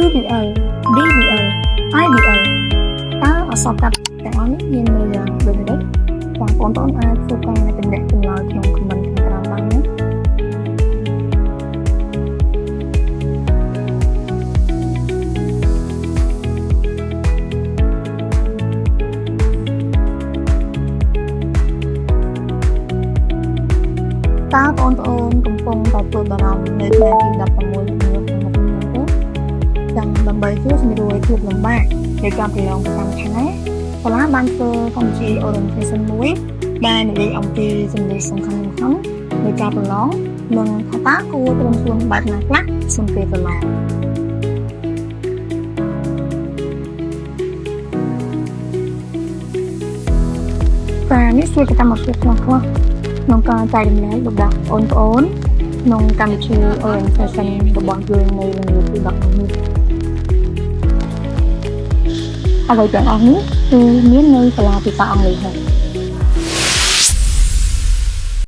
QBL DBL IDL តើអក្សរកាត់ទាំងអស់នេះមានន័យយ៉ាងដូចម្តេចបងប្អូនអាចធ្វើការតម្លាក់ចម្លើយក្នុង comment ខាងក្រោមបានណា តើបងប្អូនកំពុងតែព្រួយបារម្ភនៅថ្ងៃទី16មីនាខាងមុខនេះទេចង់ដើម្បីជួយសម្រួលភាពលំបាកនៃការប្រឡងប្រចាំខែសាលាបានធ្វើកម្មវិធី orientation មួយដែលនិយាយអំពីចំណុចសំខាន់ៗនៃការប្រឡងនិងថាតើគួរត្រៀមខ្លួនបែបណាខ្លះសម្រាប់ប្រឡង ចានេះជាសកម្មភាពខ្លះៗក្នុងការចែករំលែករបស់បងប្អូនក្នុងកម្មវិធី orientation របស់យើងនៅល្ងាចទី11នេះអ្វីទាំងអស់នេះគឺមាននៅសាលាភាសាអង់គ្លេសហើយ។